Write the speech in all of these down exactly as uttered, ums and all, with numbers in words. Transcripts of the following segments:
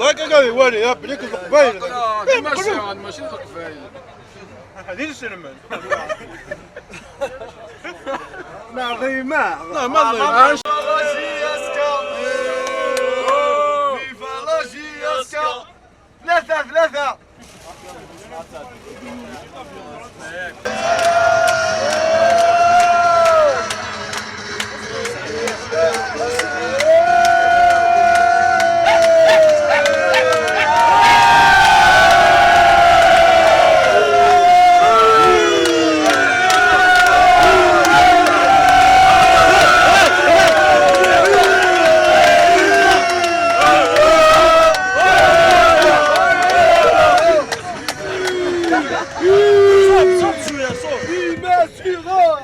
هكا قاعد يوالي، يا بليك القبايل. آه، دي ماشي، ماشي القبايل. هذه السلمان. نعطي ما. لا، ما نضيعش. ثلاثة، ثلاثة. صوت، صوت شوية، صوت. ديما سيغار.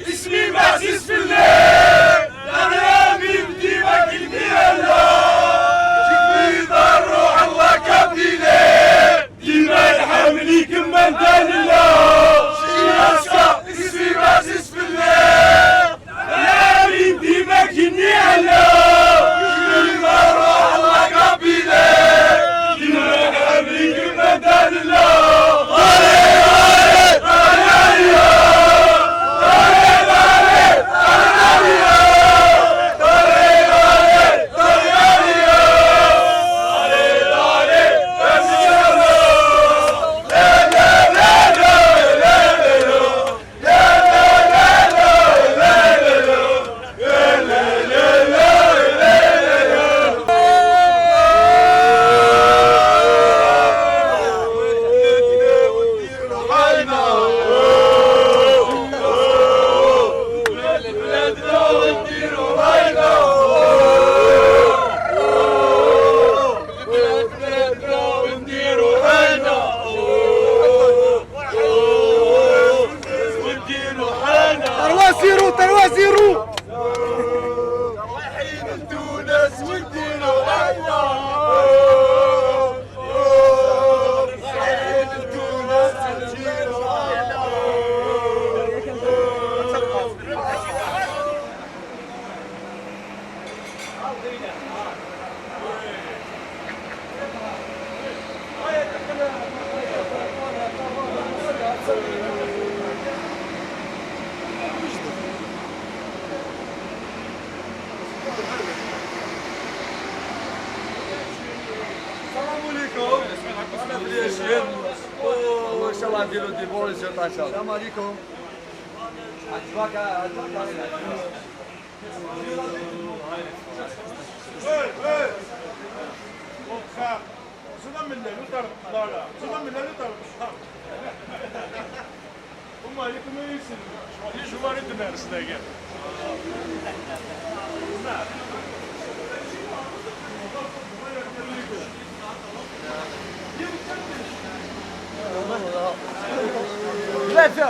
اسمي معزيز في الليل. العالمي ديما كيدير لا. جيب لي دار روح الله كابيلي. ديما الحمل يكمل دار الله. شي اسكا، اسمي معزيز في الليل. يا ريت ديما كني على كل مرة الله قابلة. ديما حبيبي ما دار لا. تروا زيرو، تروا زيرو. السلام عليكم. أنا بلي شير. وإن شاء الله نديرو دي بون ريزولتا إن شاء الله. السلام عليكم. عجبك، عجبك. زوما من الليل وطرب. لا، لا. زوما من الليل وطرب. هما عليكم ما يسلموا. ليش هما ريت الناس داير؟ ثلاثة.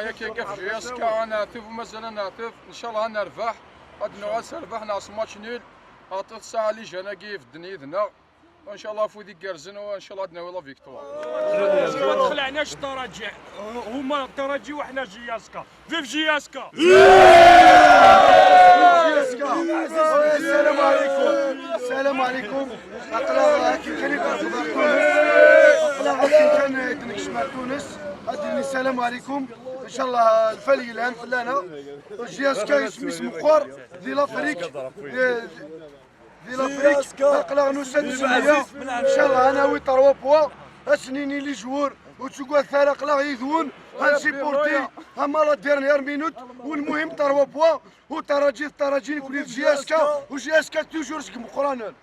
Yak yak ɣef J S K ad neɛtef u mazal ad neɛtef, ncallah ad nerbeḥ, ad nuɣal s rrbeḥ neɣ s match nul, ɣaṭi tesɛa les jeunes-agi ibedden yid-neɣ, ncallah afud igerrzen, ncallah ad nawi la victoire. ما تخلعناش الترجي، هما الترجي وحنا جي اس كا. Vive J S K! السلام عليكم. السلام عليكم. Aql-aɣ akken kan i d-nexḍer Tunes. Aql-aɣ akken kan i d-nekcem ar Tunes. Ad d-nini السلام عليكم. Ncallah lfal yelhan fell-aneɣ. J S K isem-is meqqer di l'Afrique. Di, di l'Afrique. Aql-aɣ nusa-d s nneyya. Ncallah ad nawi trois points. Ad s-nini les joueurs ur ttuggadet ara, aql-aɣ yid-wen. Ad nsupporti ama la dernière minute. والمهم trois points. U Taraji d Taraji, nekkni d J S K, u J S K toujours seg imeqqranen.